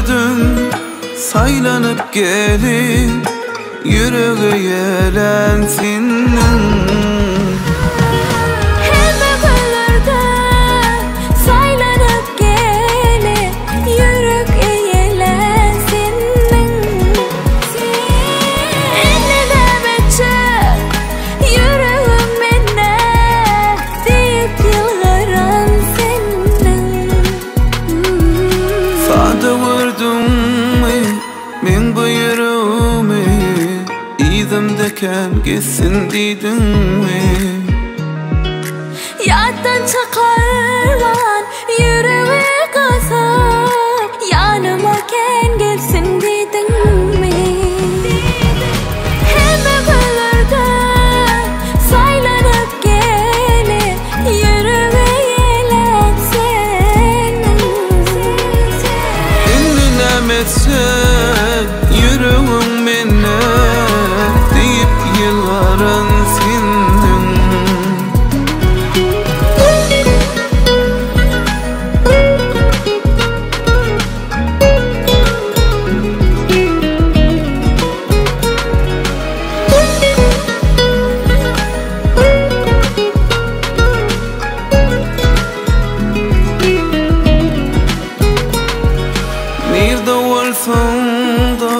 gözlerden saýlanyp gelip Ýürege ýelen seniň. Hemme gözlerden saýlanyp gelip Ýürek eýelän seniň. Indi näme etjek ýüregim mende Diýip ýylgyran seniň. Sada gördüňmi meň bu ýüregimi Yzymda kän gezsin diýdiňmi. Ýatdan çykarman ýüregi gysyp Ýanyma kän gelsin diýdiňmi. Hemme gözlerden saýlanyp gelip Ýüregi ýelän seniň. Indi näme etsek ýüregiň mende Diýip ýylgyran sendiň. Nirde bolsaň-da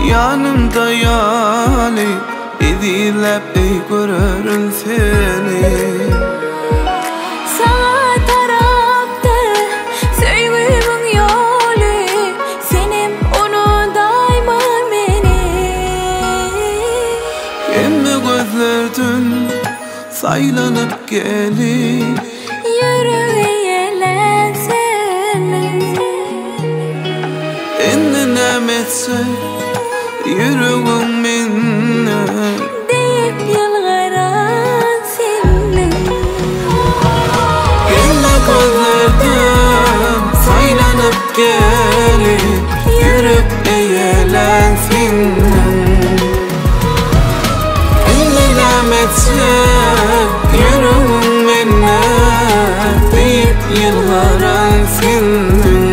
ýanymda ýaly Ezizläp eý görerin seni. Saňa tarapdyr söýgimiň ýoly Senem unudaýma meni. Hemme gözlerden saýlanyp gelip. Ýüregi ýelän seniň. Indi näme etsek ýüregiň mende. Diýip ýylgyran seniň. Hemme gözlerden saýlanyp gelip Ýürek eýelän seniň. Indi näme etsek ýüregiň mende Diýip ýylgyran seniň.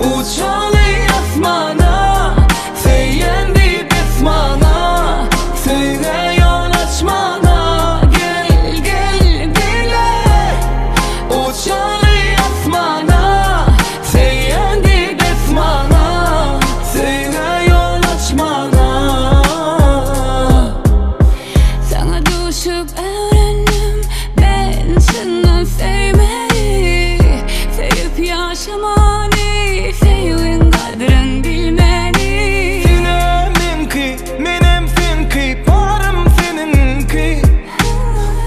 Uçaly asmana, söýen diýip esmana, Söýgä ýol açmana, gel, gel bile. Uçaly asmana, söýen diýip esmana, Söýgä ýol açmana. Saňa duşup öwrendim ben çyndan söýmeli Söýüp ýaşamany, söýgiň gadryn bilmeli. Senem meňki, menem seňki, barym seniňki.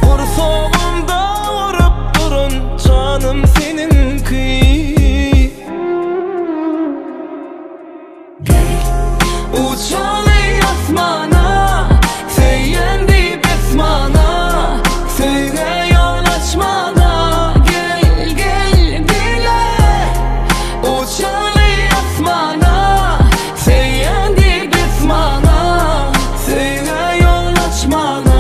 Gursagymda urup duran janym seniňki. Uçaly asmana, söýen diýip esmana, Söýgä ýol açmana, gel, gel bile. Uçaly asmana, söýen diýip esmana, Söýgä ýol açmana.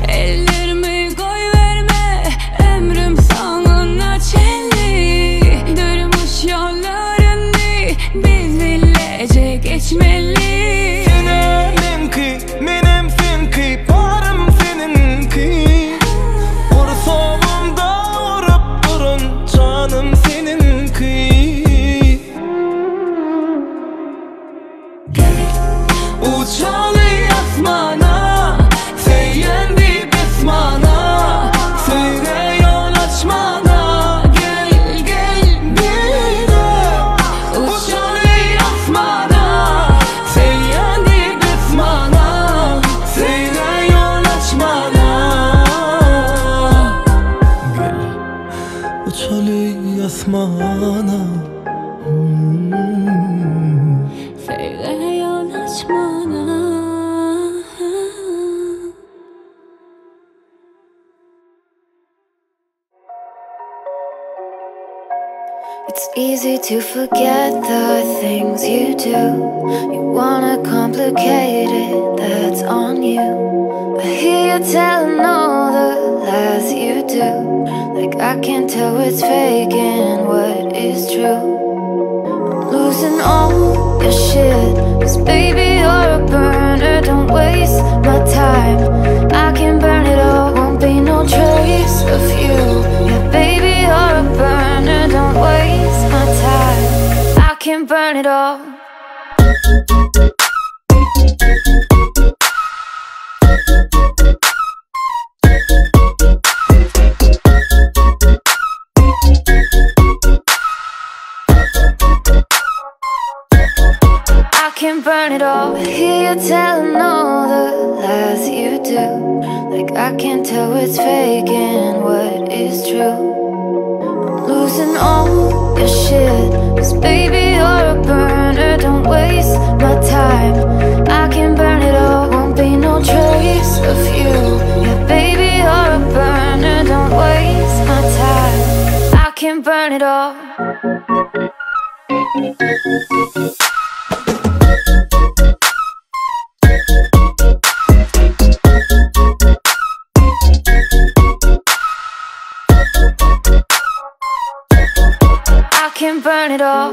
Ellerimi goýberme ömrüm soňuna çenli Durmuş ýollaryny biz bileje geçmeli. Senem meňki, Easy to forget the things you do. You wanna complicate it, that's on you. I hear you telling all the lies you do. Like I can't tell what's fake and what is true. I'm losing all your shit. 'Cause baby, you're a burner. Don't waste my time. I can burn it all, won't be no trace of you. Yeah, baby, you're a burner. Don't waste my time. I can burn it all. I can burn it all. I hear you telling all the lies you do. Like I can't tell what's fake and what is true. I'm losing all your shit. 'Cause baby, you're a burner. Don't waste my time. I can burn it all, won't be no trace of you. Yeah, baby, you're a burner. Don't waste my time. I can burn it all. I can burn it all.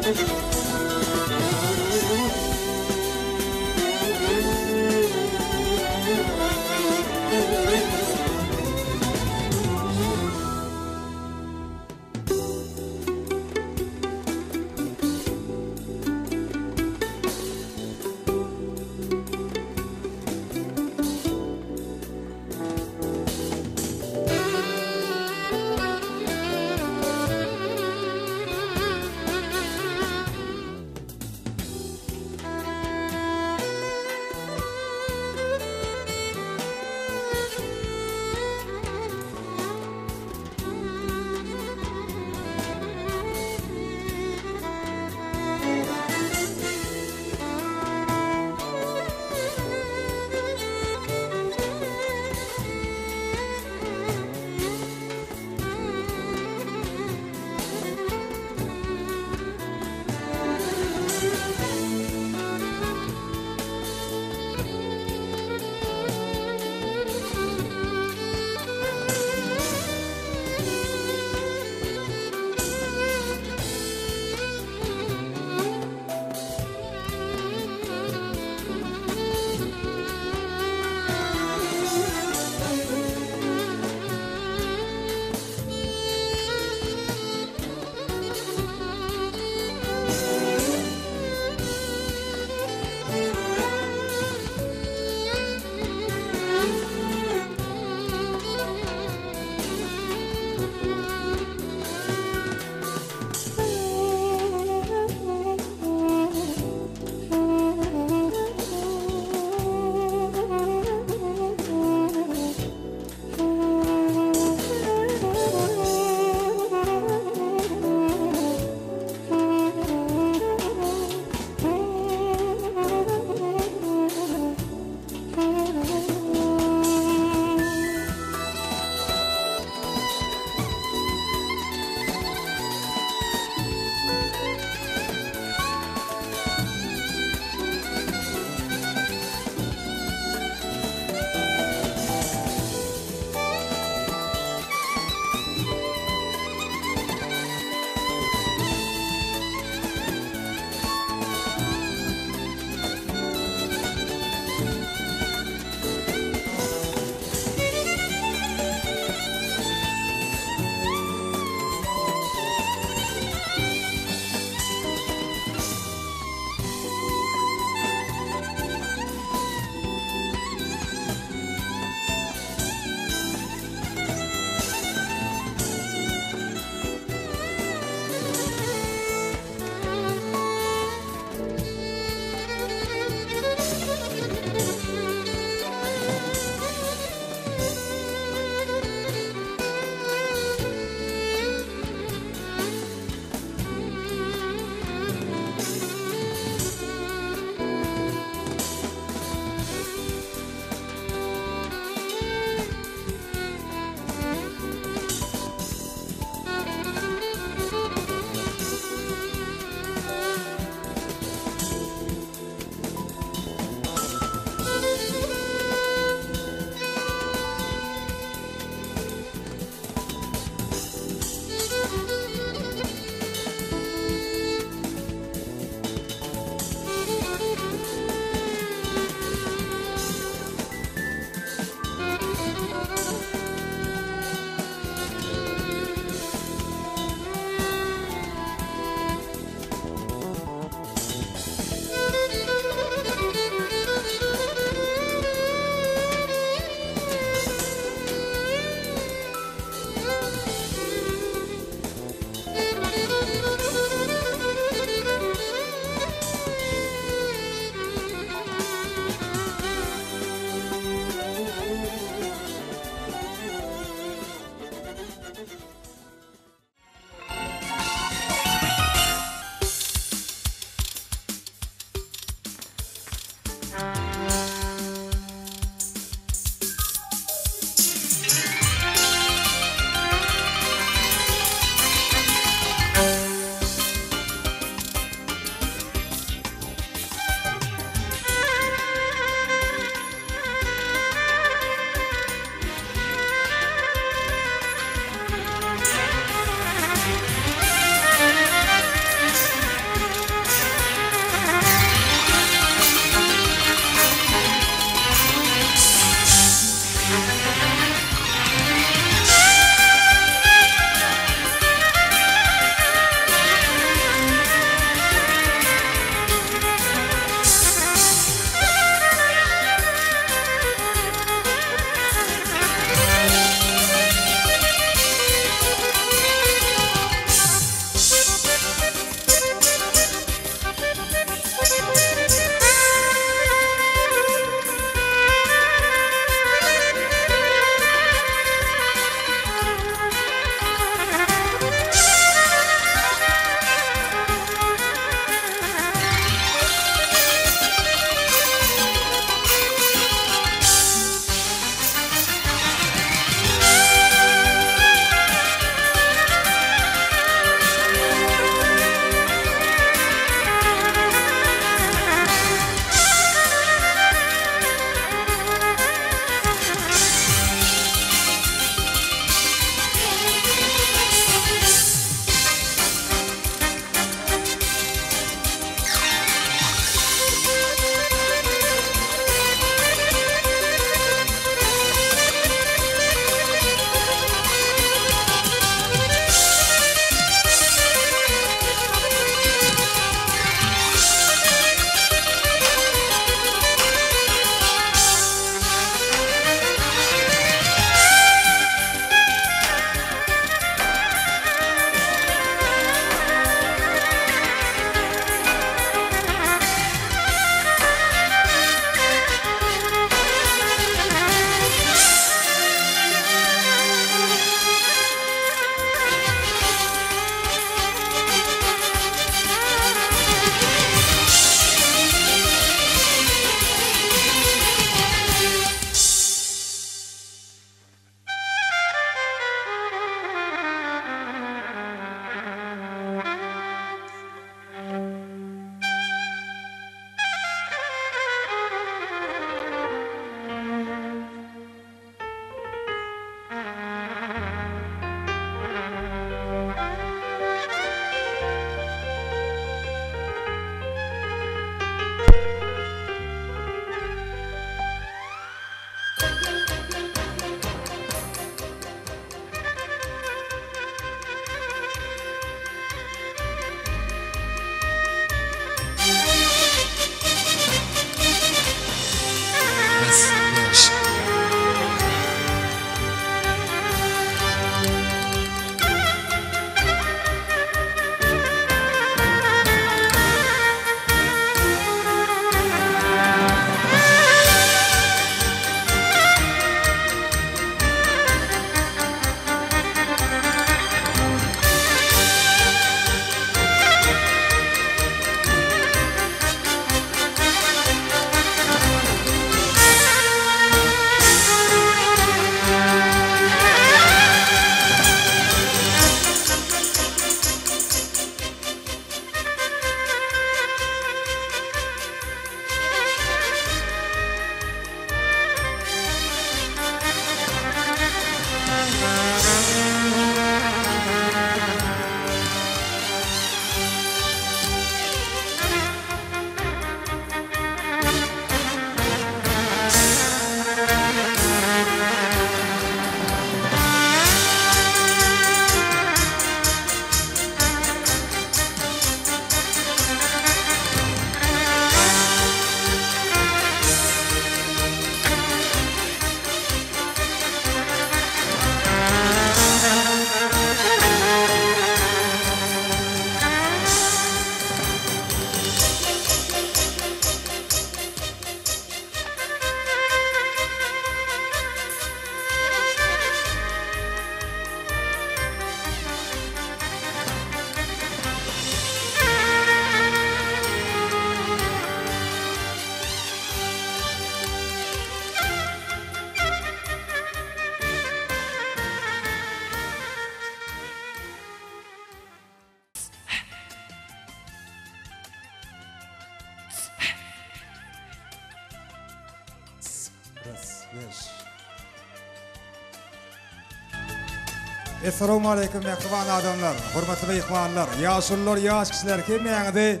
Essalawmaleýkim mähriban adamlar, hormatly myhmanlar, ýaşulular, ýaş kişiler hemmäňizi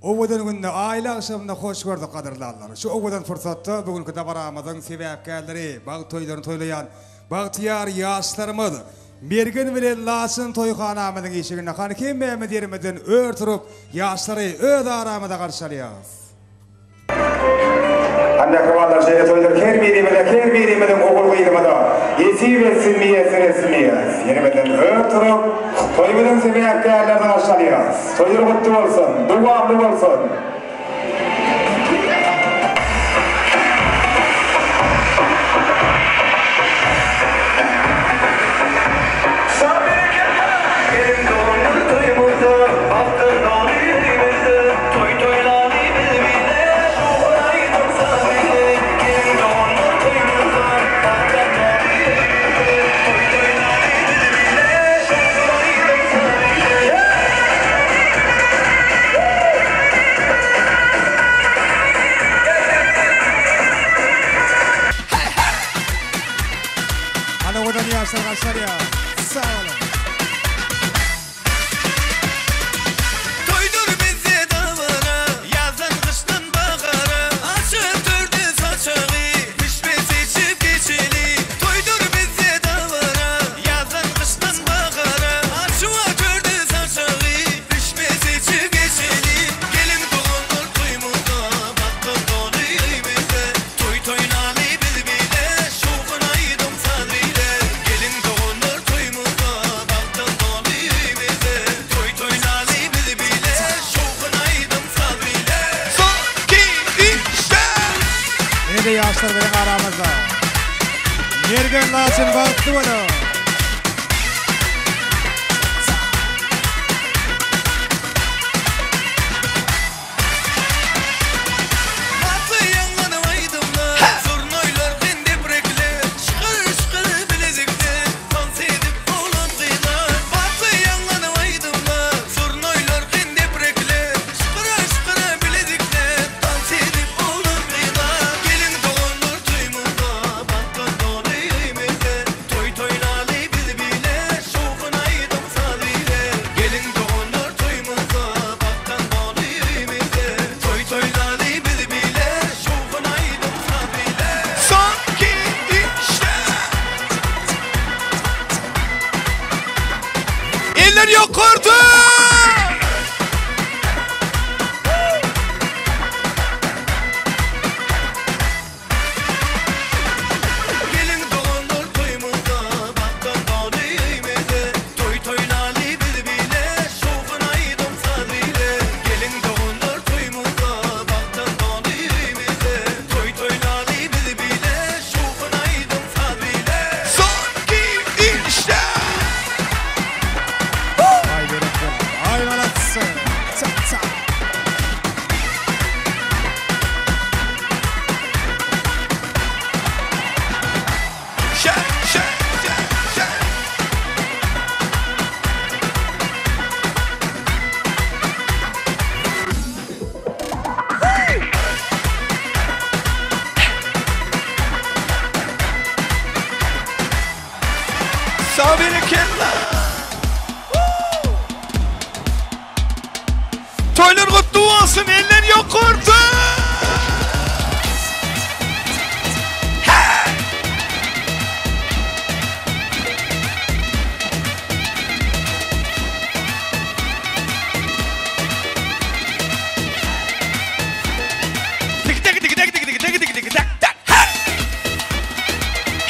owadan günde, aýly agşamda hoş gördük gadyrdanlar. Şu owadan pursatda bu günki dabaramyzyň sebäpkärleri, bagt toýlaryny toýlaýan bagtyýar ýaşlarymyz Mergen bilen Laçyn toýhanamyzyň işiginde hany hemmämiz ýerimizden ör turup ýaşlary öz aramyzda garşy alýas. Hany mähribanlar şeýle toýlar her birimize her birimiziň ogul gyzymyza nesip etsin miýesser etsin diýýäs. Ýerimizden ör turup toýumyzyň sebäpkärlerini garşy alýas. Toýlar gutly bolsun, dowamly bolsun. Hany owadan ýaşlar garşy alýar. Sag boluň. Toýdur bizde dabara, ýazdan gyşdan bahara, Açyp törde saçagy, pişme seçip geçeli. Toýdur bizde dabara, ýazdan gyşdan bahara, Açyp törde saçagy, pişme seçip geçeli. Gelin doganlar toýumyzda, bagtdan doly öýmüzde, Toý toýlaly biz bile, şowhun aýdym saz bile. Gelin doganlar toýumyzda, bagtdan doly öýmüzde, Toý toýlaly biz bile, şowhun aýdym saz bile. Son, iki, üç, dört! Ine-de ýaşlar biziň aramyzda. Mergen Laçyn bagtly boluň! Batly ýaňlanyp aýdymlar, Zurnaýlar hem deprekler, Şykyr-şykyr bilezikler, Tans edip oglan-gyzlar. Batly ýaňlanyp aýdymlar, Zurnaýlar hem deprekler, Şykyr-şykyr bilezikler, Tans edip oglan-gyzlar. Gelin doganlar toýumyzda, Bagtdan doly öýmüzde, Toý toýlaly biz bile, Şowhun aýdym-saz ile. Gelin doganlar toýumyzda, Bagtdan doly öýmüzde, Toý toýlaly biz bile, Şowhun aýdym-saz ile. Son, iki, üç, dört. Eller ýokarda! Gelin doganlar toýumyzda, Bagtdan doly öýmüzde, Toý toýlaly biz bile, Şowhun aýdym saz ile. Gelin doganlar toýumyzda, Bagtdan doly öýmüzde, Toý toýlaly biz bile, Şowhun aýdym saz ile. Son, iki, üç, dört! Aý berekella. Aý malatsy. Ça ça. Şe, şe, şe, şe. Sag berekella! Toýlar gutly bolsun, eller ýokarda! Tik tak tik tak tik tik tak tik tik tak tak. Hey!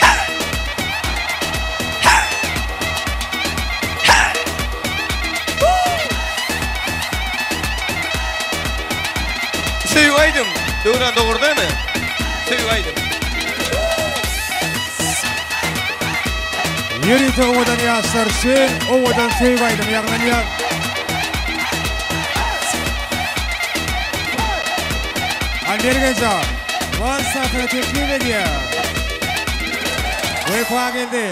Hey! Hey! Hey! Söýgi aýdym. Döwran dogry dämi? Söýgi aýdym. Ýörite owadan ýaşlar üçin owadan söýgi aýdymy ýaňlanýar. Almergenjan, wals sahyna teklip edýär. Wepa geldi.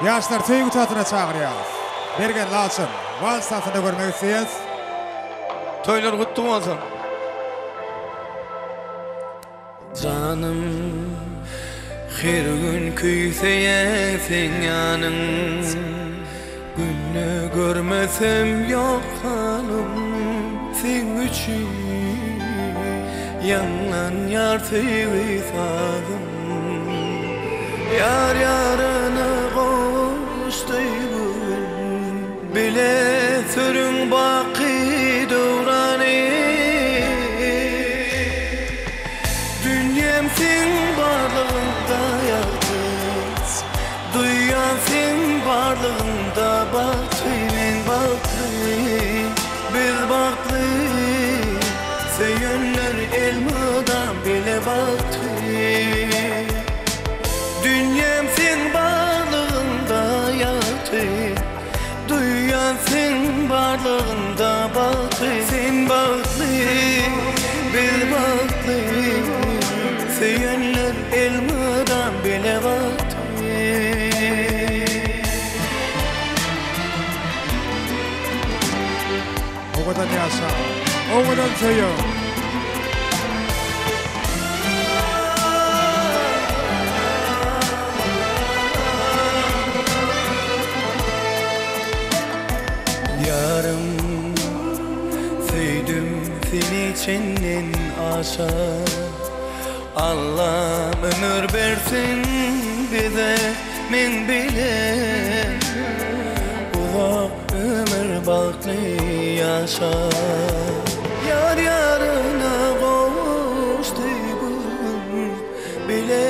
Ýaşlar söýgi tatyna çagyrýarys. Mergen Laçyn, wals tatyna görmek isleýäs. Toýlar gutly bolsun. Janym. Her gün küýseýän seň ýanyň Günde görmesem ýok halym Seň üçin ýaňlanýar söýgi sazym Ýar ýaryna gowuşdy bu gün Bile sürüň baky döwrany. Dünýäm seň barlygyňda ýagty Duýýan seň barlygyňda bagty Men bagtly, biz bagtly Söýenler elmydam bile bagtly Dünýäm seň barlygyňda ýagty Duýýan seň barlygyňda bagty Sen bagtly, biz bagtly Söýenler elmydam bile bagtly. Owadan ýaşa, owadan söýüň! Ýarym, söýdüm seni çenden aşa Allam ömür bersin bize men bile Uzak ömür bagtly ýaşa Ýar ýaryna gowuşdy bu gün Bile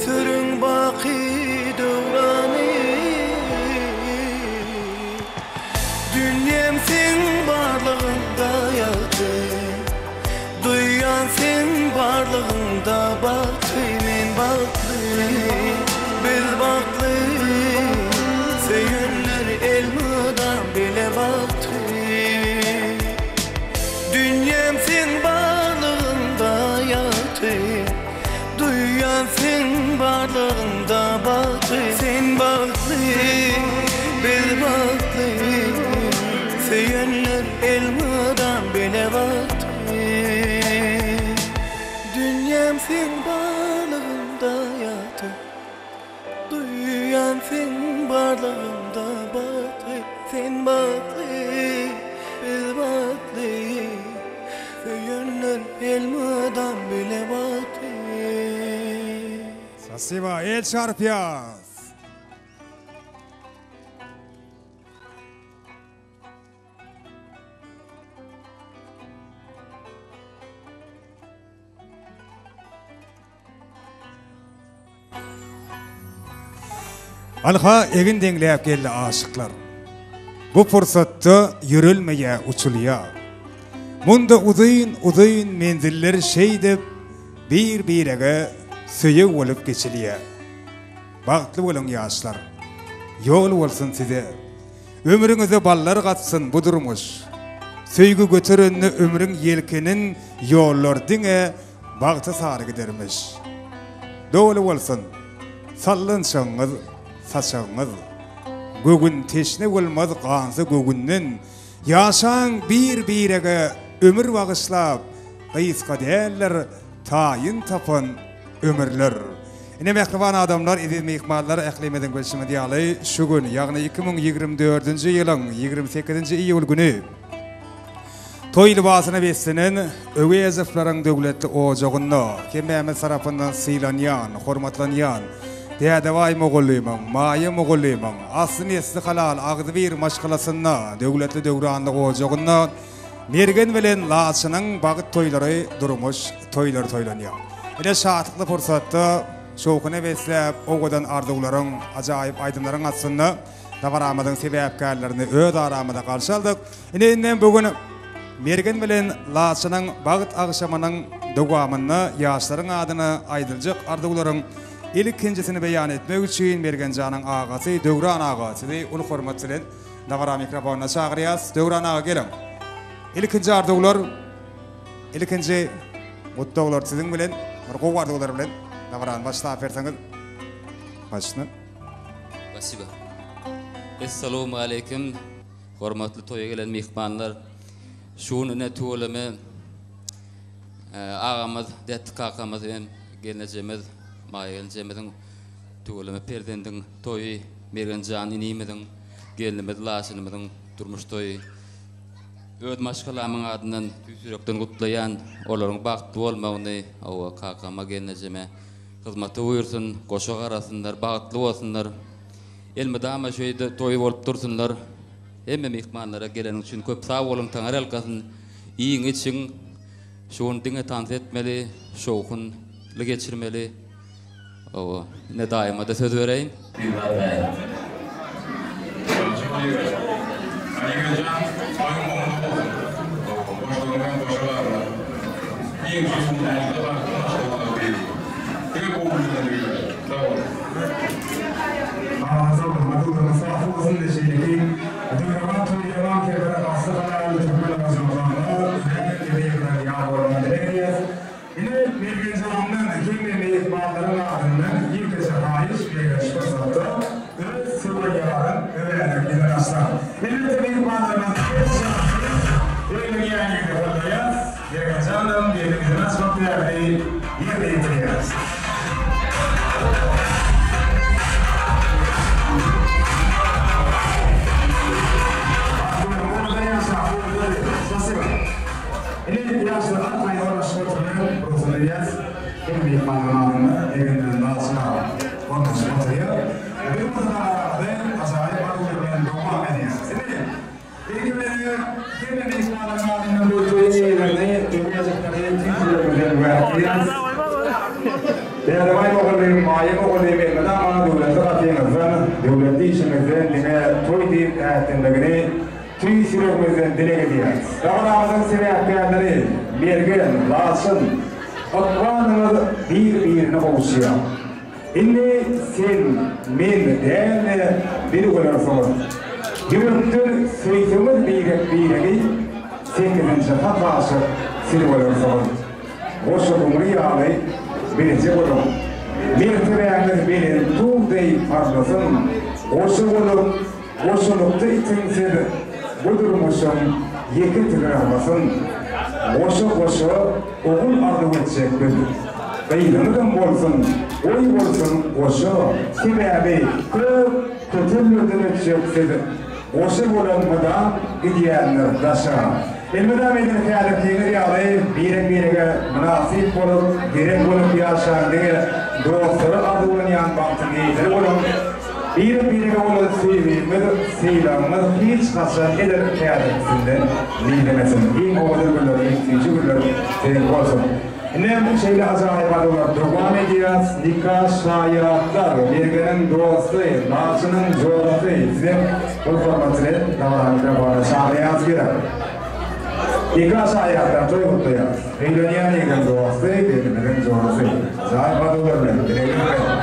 sürüň baky döwrany Dünýäm seň barlygyňda ýagty Duýýan seň barlygyňda bagty Men bagtly, biz bagtly Söýenler elmydam bile bagtly Dünýäm seň barlygyňda ýagty Duýýan seň barlygyňda bagty Sen bagtly, biz bagtly Söýenler elmydam bile bagtly Dünýäm seň barlygyňda ýagty Duýýan seň barlygyňda bagty Sen bagtly, biz bagtly Söýenler elmydam bile bagtly. Spasiba el çarpýas. Anha egin deňläp geldi aşyklar. Bu pursatda ýörelmeýä uçulýa. Munda uzyn uzyn menziller şeýdip bir birege söýeg bolup geçilýä. Bagtly boluň ýaşlar. Ýol bolsun size. Ömrüňize ballar gatsyn bu durmuş. Söýgi göterende ömrüň ýelkenin ýollar diňe bagta sary gidermiş. Doly bolsun sallançagyňyz, saçagyňyz. Göwün teşne bolmaz gansa göwünden. Ýaşaň bir-birege ömür bagyşlap, gysga däldir taýyn tapan ömürler. Ine mähriban adamlar, eziz myhmanlar, ählimiziň bilşimiz ýaly, şu gün, ýagny 2024-nji ýylyň 28-nji iýul güni toý lybasyna beslenen Öwezowlaryň döwletli ojagynda hemmämiz tarapyndan sylanýan, hormatlanýan Dädebaý mugallymyň, Maýa mugallymyň asly-nesli halal agzybir maşgalasynda, döwletli döwranly ojagynda Mergen bilen Laçynyň bagt toýlary durmuş toýlary toýlanýar. Ine şatlykly pursatda şowhuna besläp owadan arzuwlaryň, ajaýyp aýdymlaryň astynda dabaramyzyň sebäpkärlerini öz aramyzda garşy aldyk. Ine indem bu gün Mergen bilen Laçynyň bagt agşamynyň dowamynda ýaşlaryň adyna aýdyljak arzuwlaryň ilkinjisini beýan etmek üçin Mergenjanyň agasy Döwran aga sizi uly hormat bilen Dabara mikrofonyna çagyrýas. Döwran aga geliň. Ilkinji arzuwlar, ilkinji gutlaglar siziň bilen, bir gowy arzuwlar bilen dabarany başlap berseňiz. Başla. Spasiba. Essalamu aleýkum. Hormatly toýa gelen myhmanlar. Şu gün ine tüweleme e, agamyz, Dätdi kakamyz hem gelnejemiz, Maýa gelnejemiziň. Tüweleme perzendiň toýy, Mergenjan inimiziň, gelnimiz Laçynymyzyň durmuş toýy. Öz maşgalamyň adyndan tüýs ýürekden gutlaýan, olaryň bagtly bolmagyny, hawa, kakama, gelnejeme hyzmaty buýursyn, goşa garasynlar, bagtly bolsunlar. Elmydama şeýde toý bolup dursunlar. Hemme myhmanlara geleniň üçin köp sag boluň, Taňryýalkasyn. Iýiň, içiň. Şu gün diňe tans etmeli, şowhunly geçirmeli. Hawa, ine daýyma-da söz bereýin. Ine, Mergenjandan hemme myhmanlaryň adyndan ýekeje haýyş, Mergen şu pursatda öz söwer ýaryň Öwäniň ýüzüni açsyn. Elbetde myhmanlarymyz her şahsy öýlenýän ýigidi goldaýas, Mergenjanam gelniň ýüzüni açmak däbini ýerine ýetirýär. Ine, ýaşlar arkaýyn ornaşyp oturýar, rugsat edýäs. Hemme myhmanlaryň adynda Egenbilen Laçyn aga ornaşyp oturýar. Biz bolsa dabaramyzy ajaýyp arzuwlar bilen dowam edýäris. Ine, ilki bilen hemme myhmanlaryň adyndan bu toýuň eýelerini, öwýäjekleri tüýs ýüregimizden mübärekleýäris. Täzebaý mugallym, Maýa mugallym elmydama döwletli gapyňyzdan, döwletli işiňizden diňe toý diýip ätlenmegini Tüýs ýüregimizden dileg edýäris. Dabaramyzyň sebäpkärleri Mergen, Laçyn, ykbalyňyz bir-birine gowuşýar. Indi sen, men däl-de biz bolarsyňyz. Ýürekden söýseňiz birek-biregi, sekizinji hak aşyk siz bolarsyňyz. Goşa gumry ýaly bileje boluň. Mertebäňiz belent tug deý parlasyn. Goşa bolup, Goşalykda itiňsiz bu durmuşyň ýeke tigir arabasyn Goşa-goşa ogul arzuw etjek biz. Gyzyňyzam bolsun, goý bolsun goşa, Sebäbi köp kötellerden ötjek siz. Goşa bolan mydam gidýändir daşa. Elmydam edil häzirkiňiz ýaly birek-birege mynasyp bolup, gerek bolup ýaşaň diňe dostlary arzuwlanýan bagtyň eýeleri boluň. Birek-birege bolan söýgimiz, sylagymyz hiç haçan edil häzirkisinden mizlemesin. Iň owadan günler, iň süýji günler siziňki bolsun. Inem şeýle ajaýyp arzuwlar dowam edýär. Nika şaýatlar, Mergeniň dosty, Laçynyň jorasy sizem bu hormat bilen dabara mikrofona çagyrýarys gerek. Nika şaýatlar toý gutlaýar. Öýlenýän ýigidiň dosty, gelnimiziň jorasy. Ajaýyp arzuwlar bilen, dilegler bilen.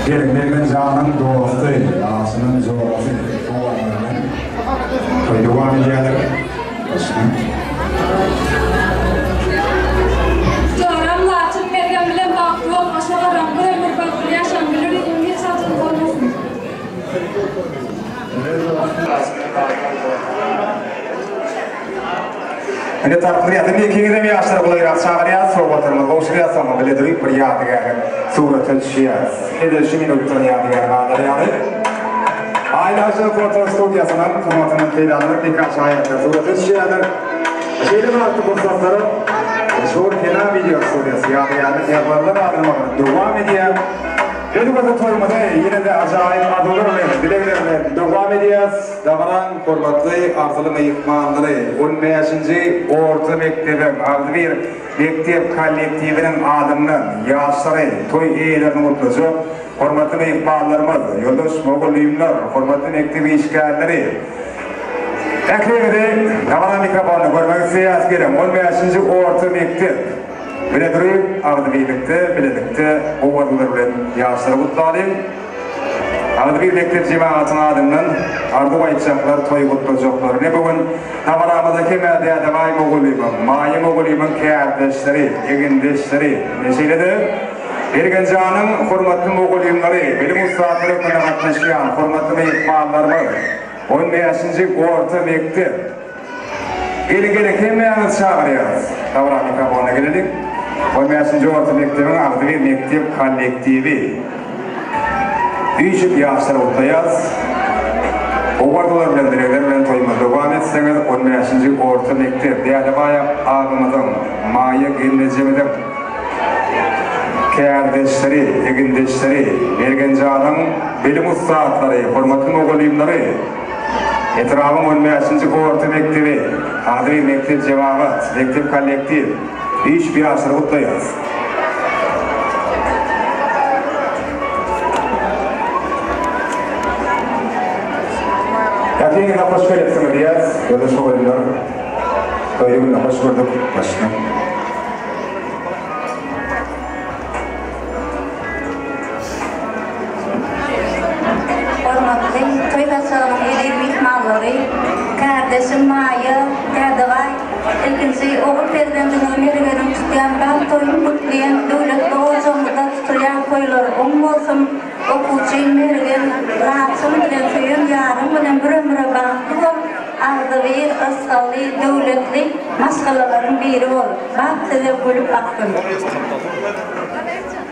Gelin-gelin janyň dosty, ýaşynyň jorasy, Toý dowam edýär. Joram Laçyn Mergen bilen bagtly bol goşa garam bir ömür bagtly ýaşaň güler ýüzüň hiç haçan solmasyn. Ine tapgyrýas. Indi ikiňizem ýaşlar golaýrak çagyrýas, sowgatlarymyzy gowşurýas, soňra bile durup bir ýadygärlik surata düşýäs. Edil şu minutdan ýadygär galar ýaly. Aýnaşa foto studiýasynyň hyzmatyndan peýdalanyp nika şaýatlar surata düşýärler. Şeýle bagtly pursatlara Meşhur Pena wideo studiýasy ýadygärlik ýazgylardan alynmagyny dowam edýär. Biz bolsa toýumyzy ýene-de ajaýyp arzuwlar bilen, dilegler bilen dowam edýäs. Dabaraň hormatly arzyly myhmanlary, on bäşinji orta mekdebiň agzybir mekdep kollektiwiniň adyndan ýaşlary, toý eýelerini gutlajak Hormatly myhmanlarymyz, ýoldaş mugallymlar, hormatly mekdep işgärleri! Ähliňizi dabara mikrofonynda görmek isleýäris. Geliň, on bäşinji orta mekdep bile durup, agzybirlikde, bilelikde gowy arzuwlar bilen ýaşlary gutlalyň! Agzybir mekdep jemagatyň adyndan arzuw aýtjaklar, toý gutlajaklar. Ine bu gün dabaramyzda hem-ä Dädebaý mugallymyň, Maýa mugallymyň kärdeşleri, egindeşleri, ine şeýle-de Bergenjanyň hormatly mugallymlary, bilim ussatlary hökmünde gatnaşýan hormatly myhmanlarymyz, on bäşinji orta mekdep, Geliň geliň hemmäňizi çagyrýarys. Dabara mikrofonyna geleliň. On bäşinji orta mekdebiň agzybir mekdep kollektiwi. Üýşüp ýaşlary gutlaýarys. Gowy arzuwlar bilen dilegler bilen toýumyzy dowam etseňiz on bäşinji orta mekdep Dädebaý agamyzyň, Maýa gelnejemiziň kärdeşleri, egindeşleri, Mergenjanyň bilim ussatlary, hormatly mugallymlary, Etrabyň on bäşinji orta mekdebi, Adybir mekdep jemagat, mekdep kollektiw, üýşüp ýaşlary gutlaýarys. Ähliňize hoş gelipsiňiz diýýäs, ýoldaş mugallymlar. Toý gününe hoş gördük. Başyna. Hormatly toý saçagynyň eziz myhmanlary, kärdeşim Maýa Dädebaý, ilkinji ogul perzendiňiz Mergeniň tutýan bagt toýuny gutlaýan, döwletli ojagymyzda tutulýan toýlar oň bolsun, okuwçy Mergen Laçyn bilen söýen ýaryň bilen bir ömre bagtly bol, agzybir, yrsgally, döwletli maşgalalaryň biri bol, bagt size gülüp baksyn.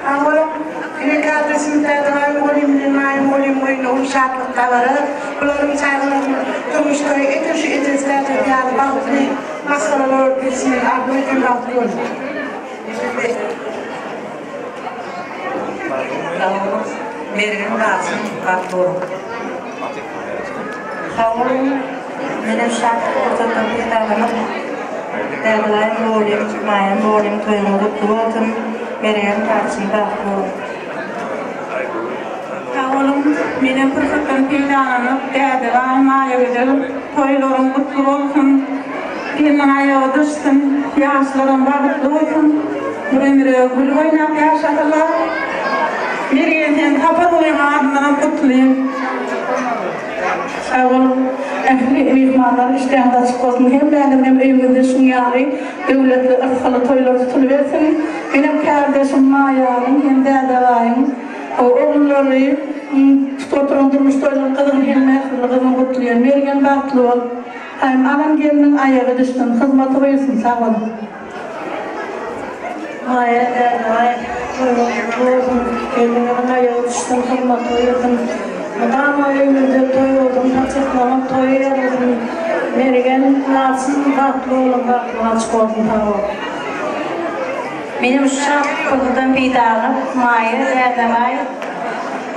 Sag boluň. Ine kärdeşim Dädebaý mugallym bilen Maýa mugallymyň öýünde uly şatlyk dabara. Bularyň çagalarynyň durmuşlary edil şu ejesi dädesi ýaly bagtly maşgalalar bolup ýetişmegini arzuw edýän bagtly boluň. Sag boluň. Mergen galsyn bagtly boluň. Sag boluň. Menem şatlyk pursatdan peýdalanyp, Dädebaý mugallym, Maýa mugallym toýuňyz gutly bolsun, Mergen garçyn bagtly boluň. Sag boluň, menem pursatdan peýdalanyp, Dädebaý, Maýagözel toýlaryň gutly bolsun, gelniň aýagy dyşsyn, ýaşlaram bagtly bolsun, bir ömre gülüp oýnap ýaşasalar. Mergen seni Sapar ulyň adyndanam gutlaýyn. Sag boluň. Ähli myhmanlar işdäňiz açyk bolsun. Hemmäňiziň hem öýüňizde şuň ýaly döwletli, yrsgaly toýlar tutulybersin. Menem kärdeşim Maýanyň hem Dädebaýyň ogullary tutup oturan durmuş toýlaryny gyzyny hem mähirli gyzyny gutlaýan. Mergen bagtly bol. Haýym alan gelniň aýagy düşsün, hyzmaty buýursyn. Sag boluň. Maýa Dädebaý toýuňyz gutly bolsun, gelniňiziň aýagy düşsün, hyzmaty buýursyn. Mydama öýüňizde toý bolsun, saçaklaryňyz toýa ýazylsyn. Mergen, Laçyn bagtly boluň, bagtyňyz açyk bolsun, sag boluň. Menem şu şatlyk pursatdan peýdalanyp, Maýa Dädebaý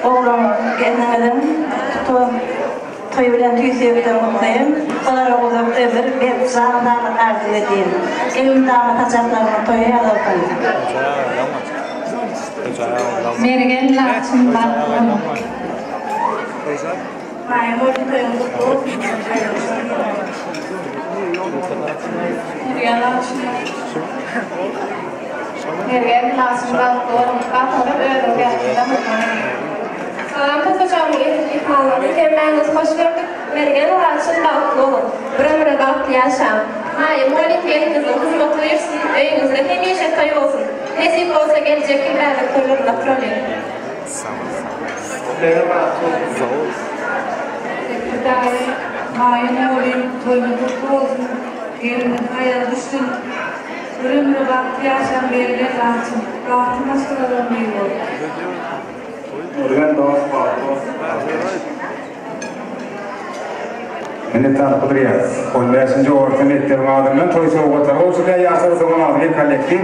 oglan gelniňiziň tutan Toý bilen tüýs ýürekden gutlaýyn. Olara uzak ömür, berk jan saglyk arzuw edýän. Elmydama saçaklaryňyz toýa ýazylsyn. Mergen Laçyn bagtly boluň. Maýa bolsun toýuň gutly bolsun. Mergen Laçyn. Mergen Laçyn bagtly boluň. Bagtyňyz özüň bähbide bolsun. Salam Tosajagyň eziz myhmanlary hemmäňizi hoş gördük Mergen Laçyn bagtly boluň bir ömre bagtly ýaşaň Maýa mugallym gelniňiziň hyzmaty buýursyn öýüňizde hemişe toý bolsun nesip bolsa geljek ýyl bäbek toýlarynda oturalyň. Bekir daýy, Maýa mugallym toýuňyz gutly bolsun, gelniňiziň aýagy düşsün, bir ömre bagtly ýaşaň Mergen Laçyn, bagtly maşgalalaryň biri bol. Mergen dost bagtly Minnetdarlyk bildirýäris. On bäşinji orta mekdebiň adyndan toý sowgatlary gowşurylýar. Ýaşlar soňam agzybir kollektiw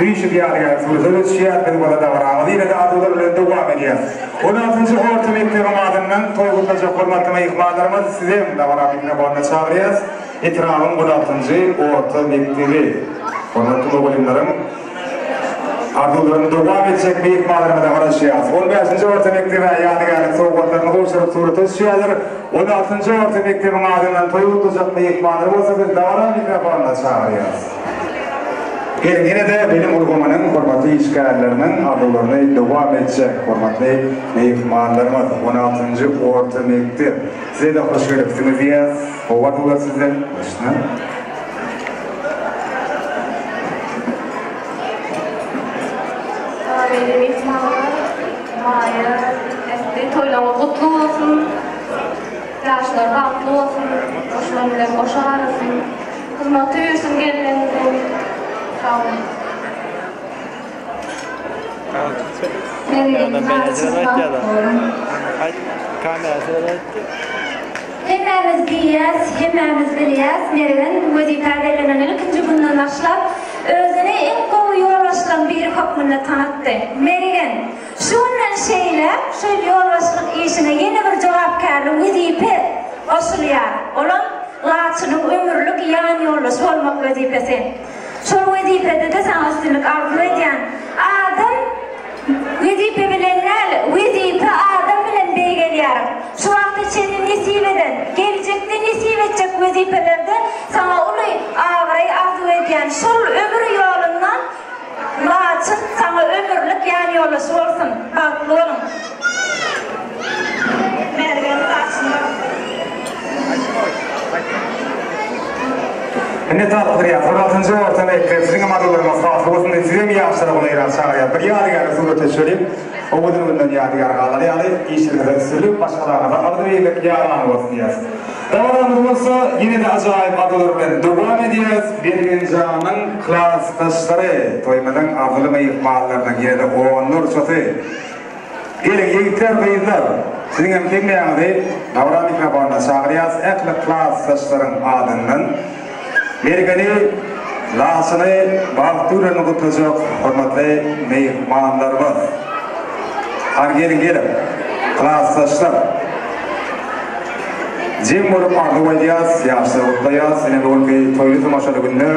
üýşüp ýadygärlik surata düşýär. Biz bolsa dabaramyzy ýene-de arzuwlar bilen dowam edýäris. On altynjy orta mekdebiň adyndan toý gutlajak hormatly myhmanlarymyz sizem dabara mikrofonyna çagyrýarys. Etrabyň on altynjy orta mekdebi hormatly mugallymlaryň Arzuwlaryny dowam etjek myhmanlarymyza garaşýarys. On bäşinji orta mekdebe ýadygärlik sowgatlaryny gowşuryp surata düşýärler. On altynjy orta mekdebiň adyndan toý gutlajak myhmanlary bolsa biz dabara mikrofonyna çagyrýarys. Geliň ýene-de bilim ulgamynyň hormatly işgärleriniň arzuwlaryny dowam etjek hormatly myhmanlarymyz, on altynjy orta mekdep. Size-de hoş gelipsiňiz diýýäs. Gowy arzuwlar sizden. Başyna. Salam myhmanlar. Maýa, ähli toýlaryňyz gutly bolsun. Ýaşlar bagtly bolsun. Goşulan bilen goşa garasyn. Hyzmaty üýrsün gelneňiziň. Sag boluň. Hemmämiz diýýäs, hemmämiz bilýäs, Mergen wezipä bellenen ilkinji günden başlap, özüni iň gowy ýolbaşçylaryň biri hökmünde tanatdy. Mergen, şu günden şeýläk şol ýolbaşçylyk işine ýene bir jogapkärli wezipe goşulýar, olam Laçynyň ömürlik ýanýoldaşy bolmak wezipesi. Şol wezipede-de saňa üstünlik arzuw edýän. Adam wezipe bilen däl, wezipe adam bilen beýgelýär. Şu wagta çenli nesip eden, geljekde nesip etjek wezipelerde saňa uly abraý arzuw edýän. Şol ömür ýolunda Laçyn saňa ömürlik ýanýoldaşy bolsun. Bagtly boluň! Mergen Laçyn bagtly. Indi tapdyrýas. On altynjy orta mekdep siziňem arzuwlaryňyz hasyl bolsun diýip sizem ýaşlara golaýrak çagyrýas. Bir ýadygärlik surata düşeliň. Owadan günden ýadygär galar ýaly işleriňize üstünlik, maşgalaňyza agzybirlik ýaran bolsun diýýäs. Dabaramyz bolsa ýene-de ajaýyp arzuwlar bilen dowam edýäs. Mergenjanyň klasdaşlary toýumyzyň arzyly myhmanlarynyň ýene-de onlarçasy. Geliň ýigitler, gyzlar, siziňem hemmäňizi dabara mikrofonyna çagyrýas, ähli klasdaşlaryň adyndan Mergeni, Laçyny bagtly günlerini gutlajak hormatly myhmanlarymyz. Hany geliň geliň, klasdaşlar. Jem bolup arzuw aýdýas, ýaşlary gutlaýas, ine bu günki toýly tomaşaly günde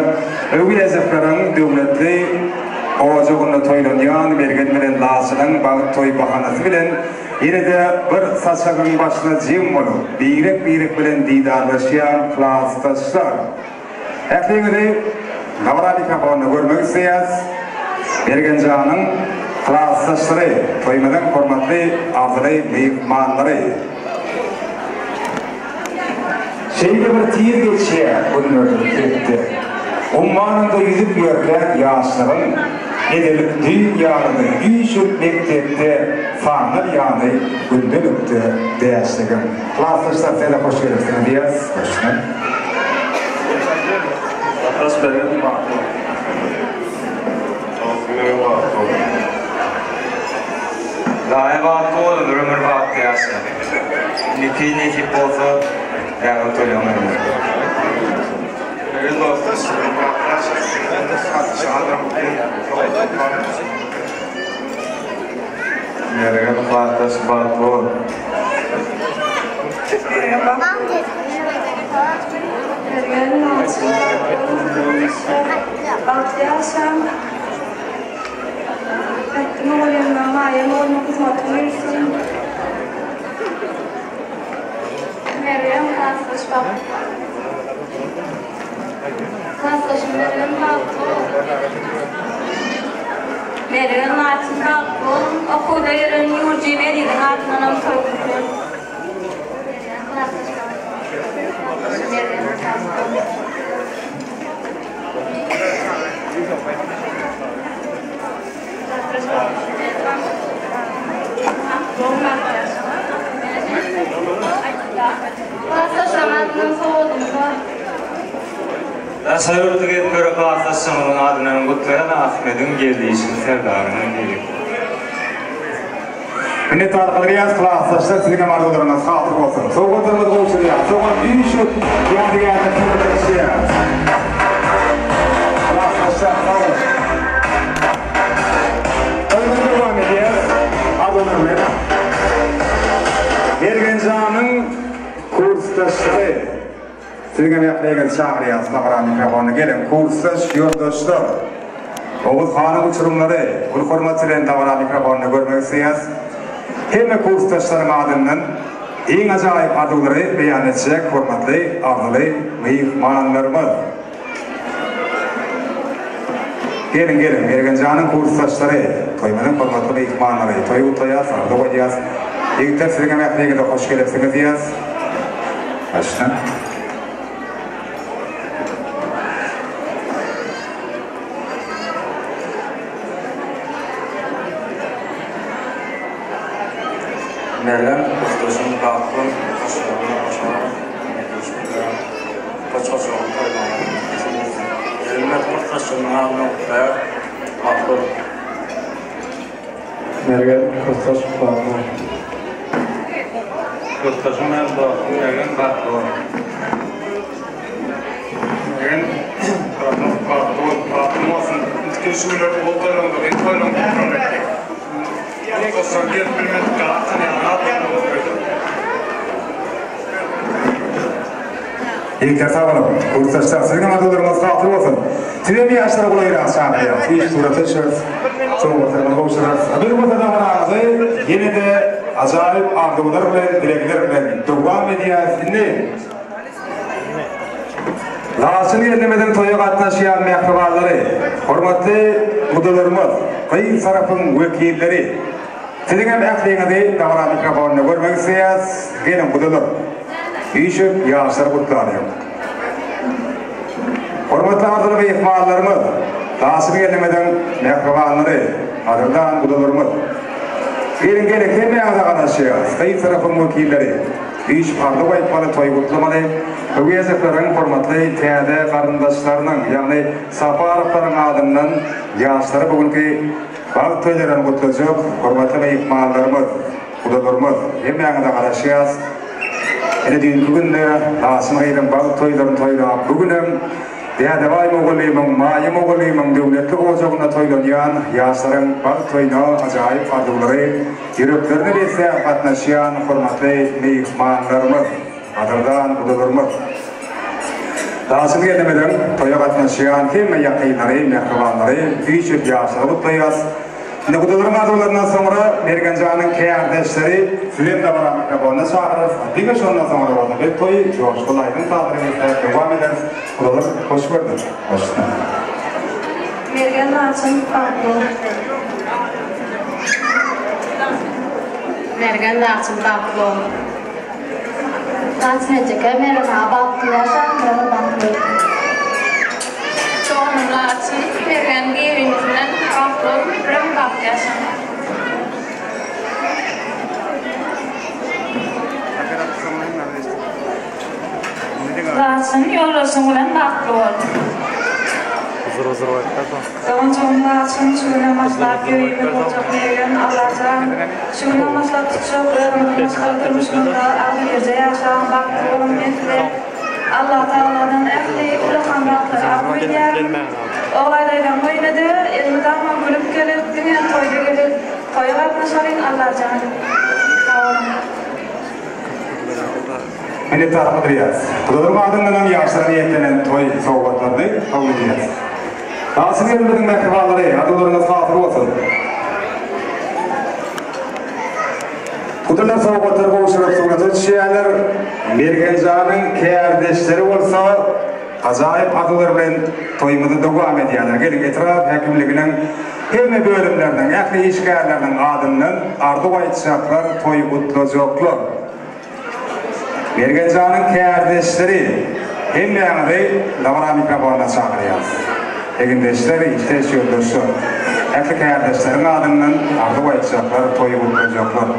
öwgi-ejekleriň döwletli ojagynda toýlanýan Mergen bilen Laçynyň bagt toý bahanasy bilen ýene-de bir saçagyň başyna jem bolup, birek-birek bilen didarlaşýan klasdaşlar. Ähliňizi dabara mikrofonynda görmek isleýäs. Mergenjanyň klasdaşlary, toýumyzyň hormatly arzyly myhmanlary. Şeýle bir tiz geçýär günlerdir hepde. Ummanynda ýüzüp ýörkäň ýaşlygyň, edil düýn ýalydy üýşüp mekdepde sanlar ýaly günden ökde bäşligiň. Klasdaşlar size hoş gelipsiňiz diýýäs. Hoşna. Hoş bergen bagtly bol. Mergen bagtly bol. Daýy bagtly bol ömür ömür bagtly ýaşa. Indiki nesip bolsa ýaňy toýlaň ömür. Mergen dostum bagtly ýaşa. Mergen gardaş bagtly bol. Mergen Laçyn bagtly ýaşaň. Ätdi mugallymyna Maýa mugallymyň hyzmaty buýursun. Mergen klasdaş bagtly bol. Klasdaşym Mergen bagtly bol. Mergen Laçyn bagtly bol. Okuwda ýören Ýurjy Eziziň adyndanam toý gutly. Mergen klasdaş bagtly bol. Klasdaşym Mergen bagtly bol. Daşary ýurtly gezip ýören klasdaşlarymyzyň adyndan gutlaýan Ahmediň Geldişiň Serdarynyň biri. Minnetdar galdyrýas klasdaşlar siziňem arzuwlaryňyz hasyl bolsun. Sowgatlarymyzy gowşurýas. Soňam üýşüp ýadygärlik surata düşýäs. Klasdaşlar sag boluň. Toýumyzy dowam edýäs arzuwlar bilen. Mergenjanyň kursdaşlary. Siziňem ähliňizi çagyrýas dabara mikrofonyna geliň kursdaş ýoldaşlar. Oguz hanyň uçurymlary uly hormat bilen dabara mikrofonyna görmek isleýäs. Hemme kursdaşlaryň adyndan iň ajaýyp arzuwlary beýan etjek hormatly arzyly myhmanlarymyz. Geliň, geliň, Mergenjanyň kursdaşlary, toýumyzyň hormatly myhmanlary, toýy gutlaýas, arzuw edýäs. Ýigitler siziňem ähliňize hoş gelipsiňiz diýýäs. Başda. Mergen kursdaşym bagtly hoşallygyna hoşal Goç-goçlaryň toýlaryna nesip etsin. Edilmez kursdaşymyň adyna gutlaýar. Bagtly boluň. Mergen kursdaş bagtly bol. Kursdaşym hem dostum Mergen bagtly bol. Mergen dostum bagtly bol. Bagtyň bolsun. Indiki şu günler ogul toýlaryňda gyz toýlaryňda oturan etdik. Kursdaşlar gelip bilmedik galat tanýan adamlaryň öýde. Ýigitler sag boluň. Kursdaşlar siziňem arzuwlaryňyz hasyl bolsun. Sizem ýaşlara golaýrak çagyrýas. Iş surata düşeris. Sowgatlarymyzy gowşurarys. Biz bolsa dabaramyzy ýene-de ajaýyp arzuwlar bilen, dilegler bilen dowam edýäris. Indi Laçyn gelnimiziň toýa gatnaşýan mähribanlary, hormatly gudalarymyz, gyz tarapyň wekilleri, Siziňem ähliňizi dabara mikrofonynda görmek isleýäs. Geliň gudalar. Üýşüp ýaşlary gutlalyň. Hormatly arzyly myhmanlarymyz, Laçyn gelnimiziň mähribanlary, gadyrdan gudalarymyz. Geliň geliň hemmäňize garaşýas. Gyz tarapyň wekilleri. Üýşüp arzuw aýtmaly, toý gutlamaly. Öwezowlaryň hormatly täze garyndaşlarynyň, ýagny Saparowlaryň adyndan ýaşlara bu günki Bagt toýlaryny gutlajak hormatly myhmanlarymyz, gudalarymyz, hemmäňize garaşýas. Ine düýnki günde Laçyn gyzyň bagt toýlaryny toýlap, bu günem Dädebaý mugallymyň, Maýa mugallymyň döwletli ojagynda toýlanýan ýaşlaryň bagt toýuna ajaýyp arzuwlary ýüreklerine besläp gatnaşýan hormatly myhmanlarymyz, gadyrdan gudalarymyz. Laçyn gelnimiziň toýa gatnaşýan hemme ýakynlary, mähribanlary üýşüp ýaşlary gutlaýas. Indi gudalaryň arzuwlaryndan soňra Mergenjanyň kärdeşleri sizem dabara mikrofonyna çagyrarys. Diňe şondan soňra bolsa biz toýy joşguly aýdym-sazlara besläp dowam ederis. Gudalar hoş gördük. Hoş. Mergen Laçyn bagtly bol. Mergen Laçyn bagtly bol. Laçyn ejeke Mergen aga bagtly ýaşa ömrüňiz bagtly bolsun. Doganym Laçyn Mergen biriňiz bilen bagtly boluň ömrüň bagtly ýaşaň. Laçyn ýoldaşyň bilen bagtly bol. Doganjygym Laçyn şu günden başlap ýörite boljak Mergen Allajan şu günden başlap tutjak özüňiziň maşgala durmuşyňyzda agzybirje ýaşaň bagtly boluň men size Allah Tagaladan ähli ullakan zatlary arzuw edýärin Oglaý daýzaň öýünede elmydama gülüp gelip diňe toýda gelip toýa gatnaşalyň Allajan sag boluň. Minnetdarlyk bildirýäris. Gudalaryň adyndanam ýaşlara niýetlenen toý sowgatlaryny kabul edýäris. Laçyn gelnimiziň mähribanlary, arzuwlaryňyz hasyl bolsun! Gudalar sowgatlary gowşuryp surata düşýärler. Mergenjanyň kärdeşleri bolsa ajaýyp arzuwlar bilen toýumyzy dowam edýärler. Geliň, etrap häkimliginiň hemme bölümleriniň, ähli işgärleriniň adyndan arzuw aýtjaklar, toý gutlajaklar. Mergenjanyň kärdeşleri hemmäňizi dabara mikrofonyna çagyrýarys. Egindeşler, işdeş ýoldaşlar, ähli kärdeşleriň adyndan arzuw aýtjaklar, toýy gutlajaklar.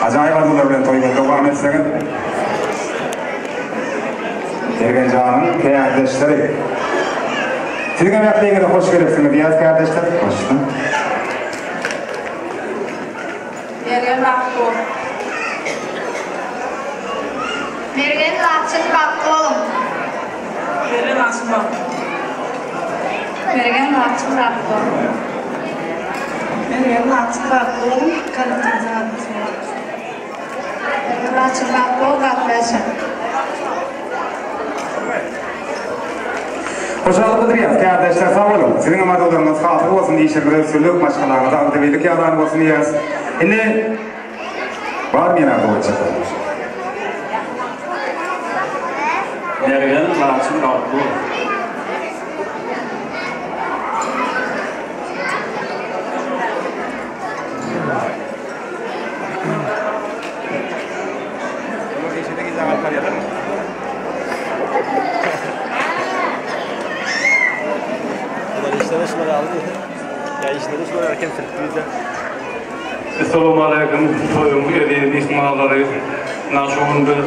Ajaýyp arzuwlar bilen toýuňyzy dowam etseňiz. Mergenjanyň kärdeşleri. Siziňem ähliňize hoş gelipsiňiz diýýäris kärdeşler. Hoş. Mergen bagtly bol. Mergen Laçyn bagtly boluň. Mergen Laçyn bagtly. Mergen Laçyn bagtly boluň. Mergen Laçyn bagtly boluň. Kollektiwiň adyndan. Mergen Laçyn bagtly bol bagtly ýaşa. Hoşallyk bildirýäs, kärdeşler sag boluň! Siziňem arzuwlaryňyz hasyl bolsun, işleriňizde üstünlik, maşgalaňyzda agzybirlik ýaran bolsun diýýäs. Indi barmy ýene arzuw etjekler? Mergen Laçyn bagtly bol. Işleri şular ýaly diýse. Ýa işleri şular ýaly kemçilik diýse. Essalamu aleýkum toýuň eziz myhmanlary. Ynha şu gün biz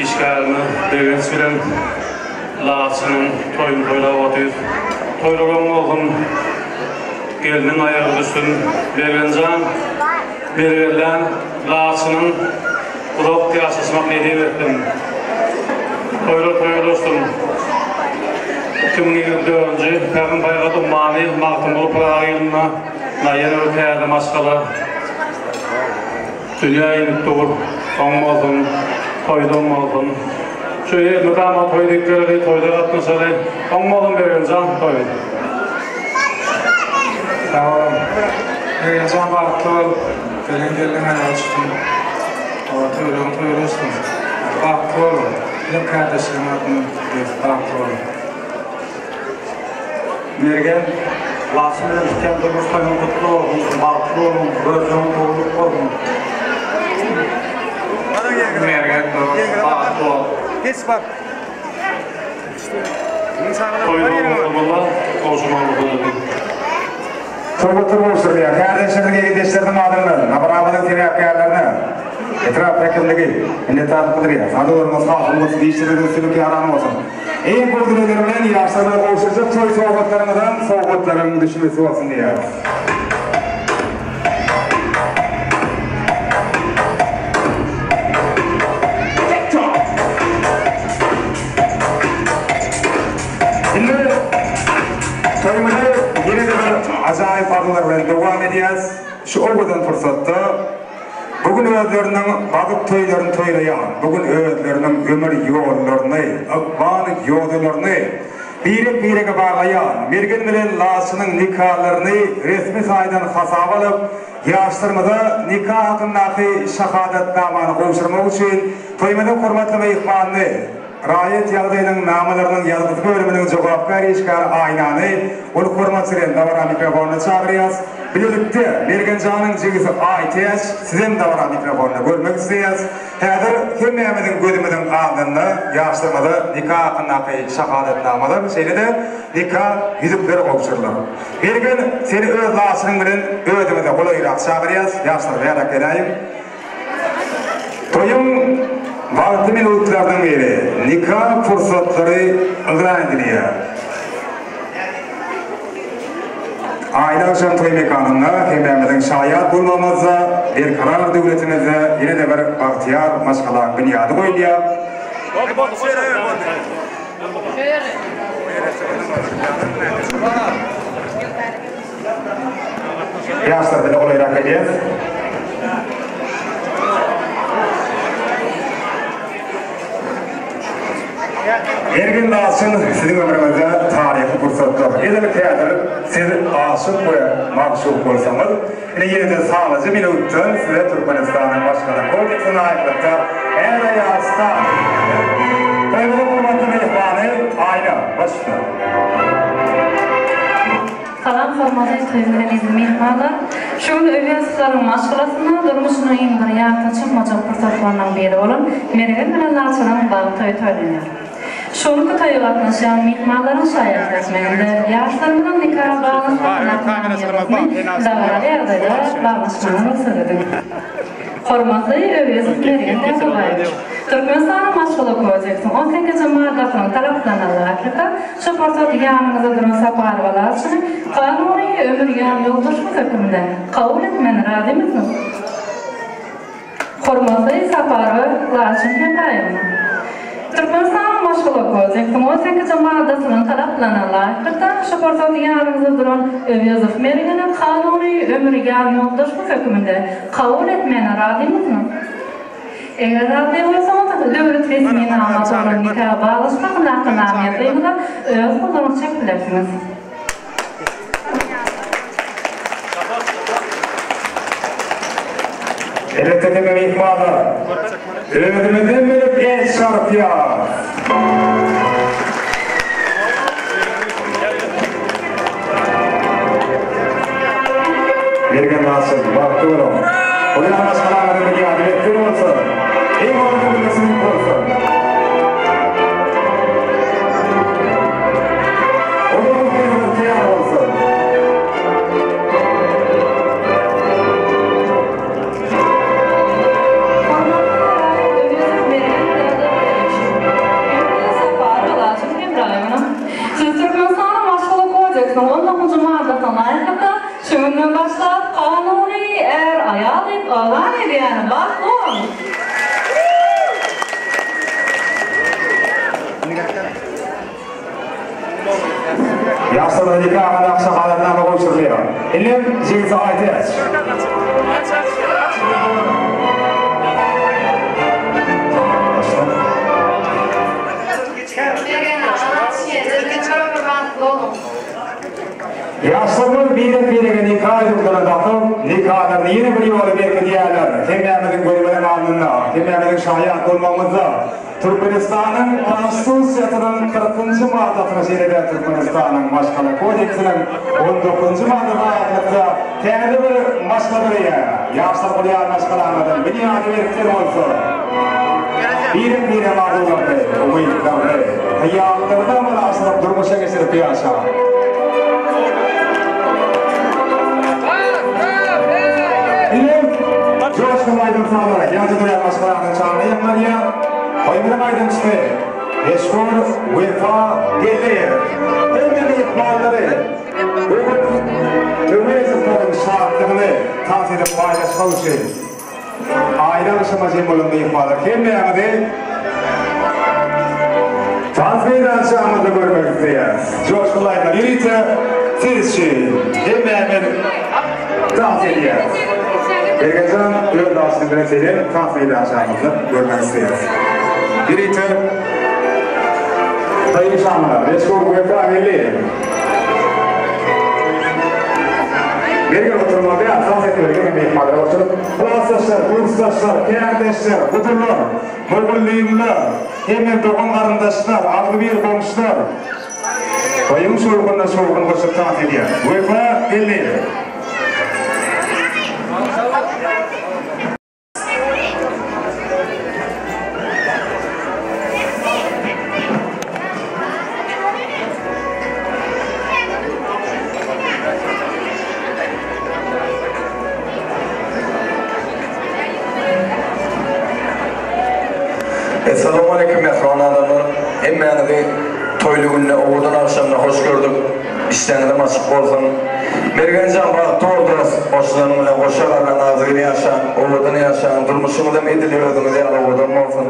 işgärimiz Begenç bilen Laçynyň toýuny toýlap otyrys. Toýlar oň bolsun, gelniň aýagy düşsün. Begenjan, Mergenlän Laçynyň uzak ýaşaşmak nesip etsin. Toýlar toýa ulaşsyn. 2024-nji Pähim-paýhas ummany Magtymguly Pyragy ýylynda ýene bir täze maşgala dünýä inip dur. Oň bolsun, toýda oň bolsun. Şu elmydama toý diýip geleli, toýda gatnaşaly. Oň bolsun Begenjan toýuň. Sag boluň. Begenjan bagtly bol. Gelen gelniň aýagy düşsün. Toýlaryň toýy bolsun. Bagtly boluň. Biziň kärdeşleriň adyndan gutlaýas. Bagtly boluň. Mergen, Laçyn bilen tutýan durmuş toýuň gutly bolsun, bagtly boluň, görjegiň gowulyk bolsun. Mergen dost, bagtly bol. Geç bar. Toýuň gutly gowşurmaly bolsun. Sowgatlar gowşurylýar. Kärdeşleriniň egindeşleriniň adyndan Nabarabanyň sebäpkärlerine etrap häkimligi minnetdarlyk bildirýär. Saglyk bolmaň, saglyk bolsun, işleriňizde üstünlik ýaran bolsun. Iň gowy dilegler bilen ýaşlarymyza gowşurjak toý sowgatlaryňyzam sowgatlaryň düşümlisi bolsun diýýäris. Indi toýumyzy ýene-de bir ajaýyp arzuwlar bilen dowam edýäs. Şu owadan pursatda bu gün özleriniň bagyt toýlaryny toýlaýan, bu gün özleriniň ömür ýollaryny, ykbal ýodalaryny birek-birege baglaýan Mergen bilen Laçynyň nikalaryny resmi taýdan hasaba alyp, ýaşlarymyza nika hakyndaky şahadatnamany gowşurmak üçin toýumyzyň hormatly myhmanyny, Raýat ýagdaýynyň namalarynyň ýazgysy bölüminiň jogapkär işgäri Aýnany uly hormat bilen dabara mikrofonyna çagyrýas. Bilelikde Mergenjanyň jigisi Aýtäç sizem dabara mikrofonyna görmek isleýäs. Häzir hemmämiziň gözümiziň alnynda ýaşlarymyza nika hakyndaky şahadatnamalar şeýle-de nika ýüzükleri gowşurylar. Mergen seni öz laçynyň bilen özümize golaýrak çagyrýas. Ýaşlar bäräk geläýiň. Toýuň bagtly minutlarynyň biri, nika pursatlary yglan edilýär. Aýly agşam toý mekanynda hemmämiziň şaýat bolmagymyzda Berkarar döwletimizde ýene-de bir bagtyýar maşgalaň binýady goýulýar. Ýaşlar bize golaýrak gelýär. Ergin Laçyn siziň ömrüňizde taryhy pursatlar. Edil häzir siz aşyk we magşuk bolsaňyz, ine ýene-de sanlyja minutdan size Türkmenistanyň Maşgala kodeksine laýyklykda är-aýal statusy berler. Toýumyzyň hormatly myhmany Aýna, başla. Salam hormatly söýgüli eziz myhmanlar! Şu gün Öwezowlaryň maşgalasynda durmuşynyň iň bir ýatdan çykmajak pursatlarynyň biri bolan Mergen bilen Laçynyň bagt toýy toýlanýar. Şu günki toýa gatnaşýan myhmanlaryň şaýatlyk etmeginde ýaşlarymyzyň nika baglaşmak ýazgysyny dabaraly ýagdaýda baglaşmaga rugsat ediň. Hormatly Öwezow Mergen Täzebaýewiç! Türkmenistanyň Maşgala kodeksiniň on sekizinji maddasynyň talaplaryna laýyklykda, şu pursat ýanyňyzda duran Saparowa Laçyny kanuny ömür ýan ýoldaşyňyz hökmünde kabul etmäne razymysyňyz? Hormatly Saparowa Laçyn Hemraýewna! Türkmenistanyň Maşgala kodeksiniň on sekizinji maddasynyň talaplaryna laýyklykda, şu pursat ýanyňyzda duran Öwezow Mergeni kanuny ömür ýan ýoldaşyňyz hökmünde kabul etmäne razymysyňyz? Eger razy bolsaňyz, döwlet resminamasy bolan nika baglaşmak hakyndaky namýazgyňyza öz goluňyzy çekip bilersiňiz. Elbetde hemme myhmanlar özümizden bilip el çarpýar. Mergen Nasyr, bagtly boluň. Goýan maşgalaňyzyň binýady berkden bolsun. Iň gowy döwletiniň bolsun. Kanunçylygyna laýyklykda şu günden başlap kanuny är-aýal diýip yglan edýän. Bagtly boluň! Ýaşlara nikahyna şahadatnama gowşurylýar. Inim jigisi Aýtäç. Ýaşlarymyz birek-birege nika ýüzüklerini dakyp, nikalaryny ýene bir ýola berkidýärler. Hemmämiziň gözümiziň alnynda, hemmämiziň şaýat bolmagymyzda Türkmenistanyň Konstitusiýasynyň kyrkynjy maddasyna şeýle-de Türkmenistanyň Maşgala kodeksiniň on dokuzynjy maddasyna laýyklykda täze bir maşgala döreýär. Ýaşlar gurýan maşgalaňyzyň binýady berkden bolsa, birek-birege arzuwlaryny, umytlaryny, hyýallaryny amala aşyryp durmuşa geçirip ýaşar. Ine, joşgunly aýdym-sazlar ýaňja dörän maşgalanyň şanyna ýaňlanýar. Toýumyzyň aýdymçysy, meşhur Wepa Geldiýew hemme myhmanlary bu gün Öwezowlaryň şatlygyny tans edip paýlaşmak üçin aýly agşama jem bolan myhmanlar hemmäňizi tans meýdançamyzda görmek isleýäris. Joşgunly aýdymlar ýörite siz üçin hemmämiz tans edýäris. Bergenjan öz daşyny bilen seni tans meýdançamyzda görmek isleýäris. Ýörite Toýuň şanyna meşhur Wepa Geldiýew. Mergen oturmaly ýa tans etmeli hemme myhmanlara goşulyp, klasdaşlar, kursdaşlar, kärdeşler, gudular, mugallymlar, hemme dogan-garyndaşlar, agzybir goňşular toýuň şowhunyna şowhun goşup tans edýär. Wepa Geldiýew. Essalawmaleýkim mähriban adamlar! Hemmäňizi toýly günde, owadan agşamda hoş gördük. Işdäňizem açyk bolsun. Mergenjan bagtly bol dost, goşulanyň bilen goşa garran agzybir ýaşaň, owadan ýaşaň, durmuşyňyzam edil özüňiz ýaly owadan bolsun.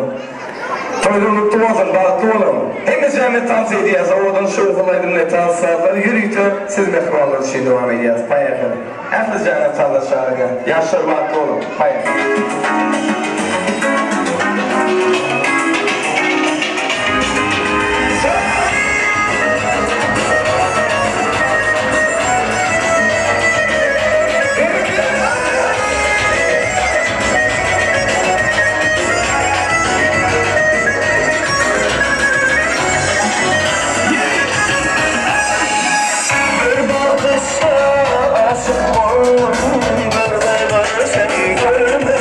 Toýlar gutly bolsun, bagtly boluň. Hemmejämiz tans edýäs, owadan şowhunly aýdymly tans sazlar ýörite siz mähribanlar üçin dowam edýäs. Paýehli. Ählijaňyz saza çagyrýan. Ýaşlar bagtly boluň. Paýehli. Bir bakyşda aşyk boldum, bir gaýgyny sen görme.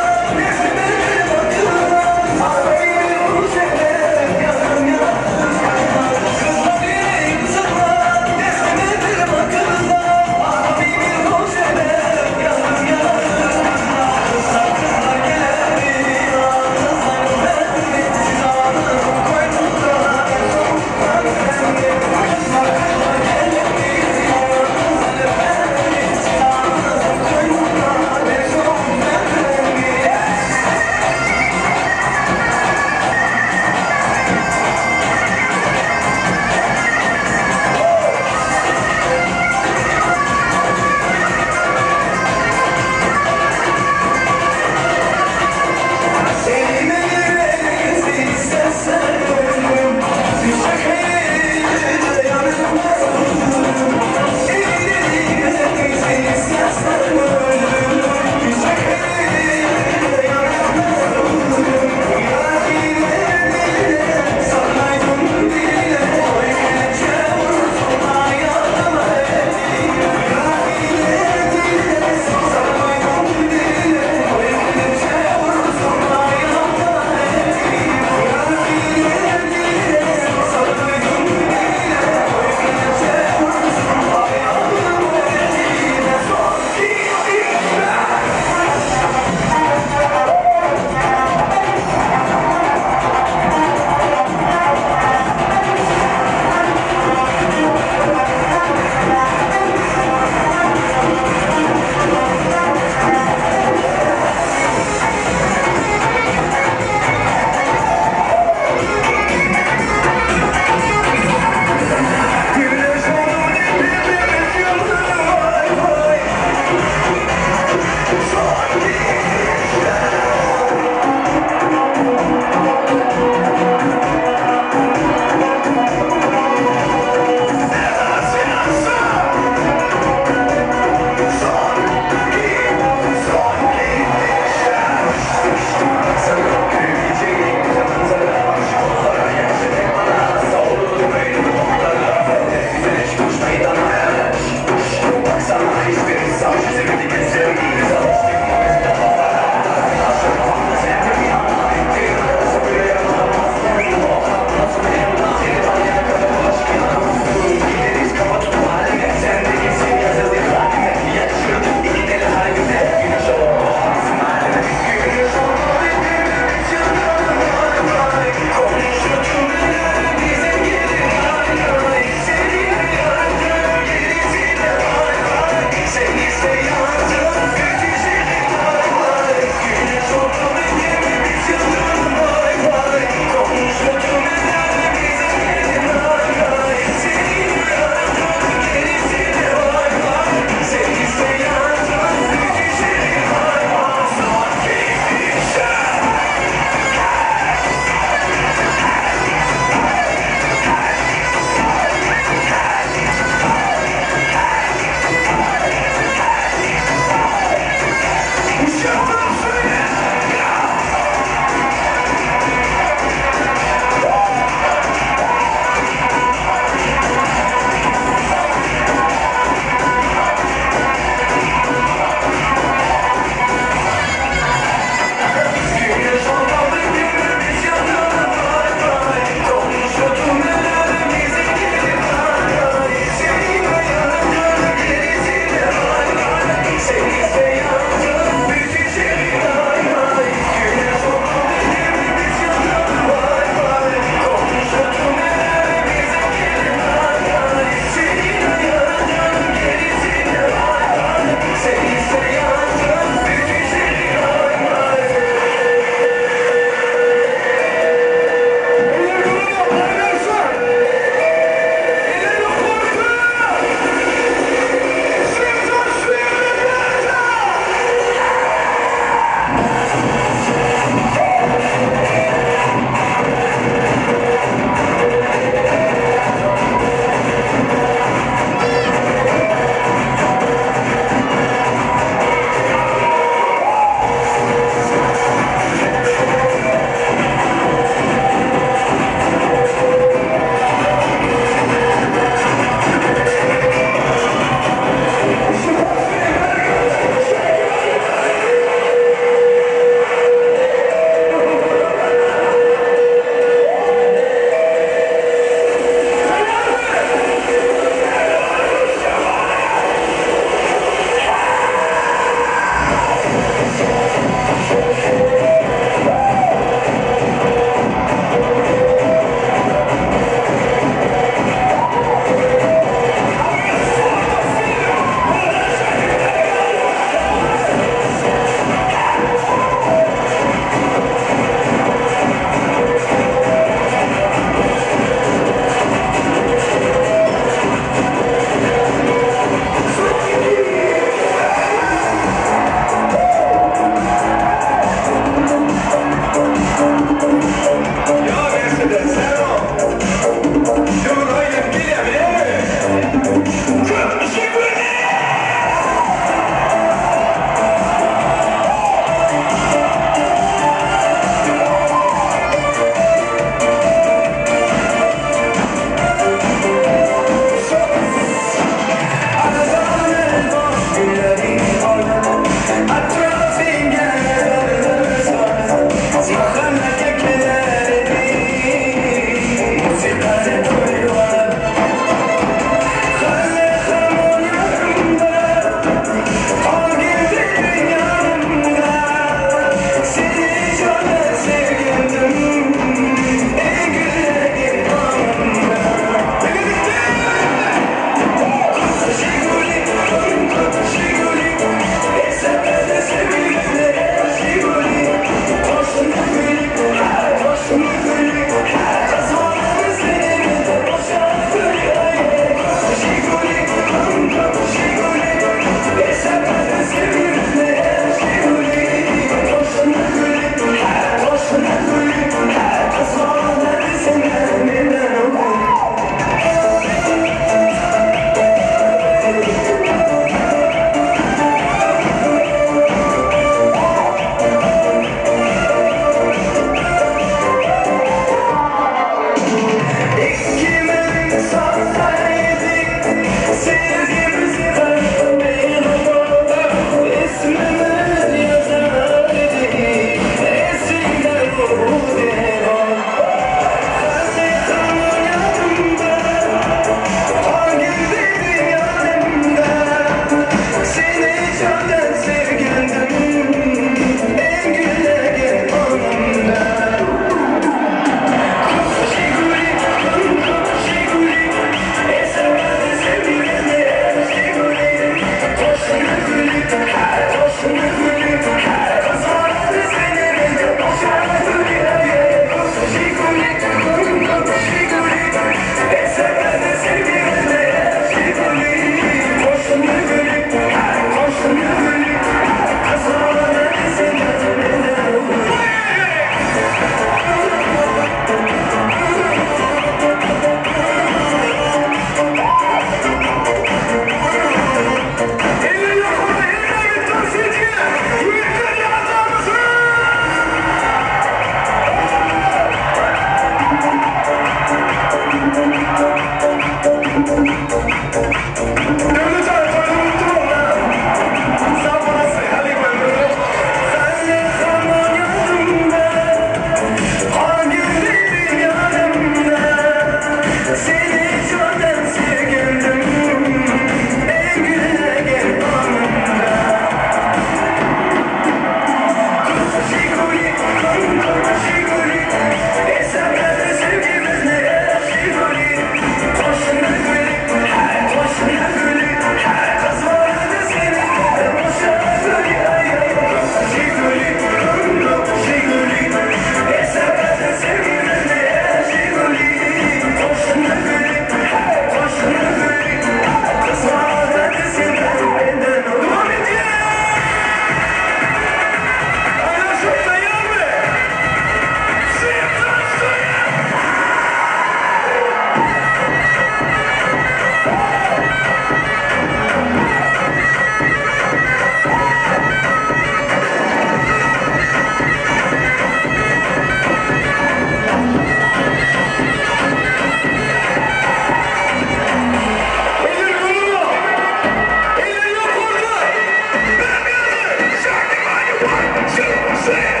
Şir!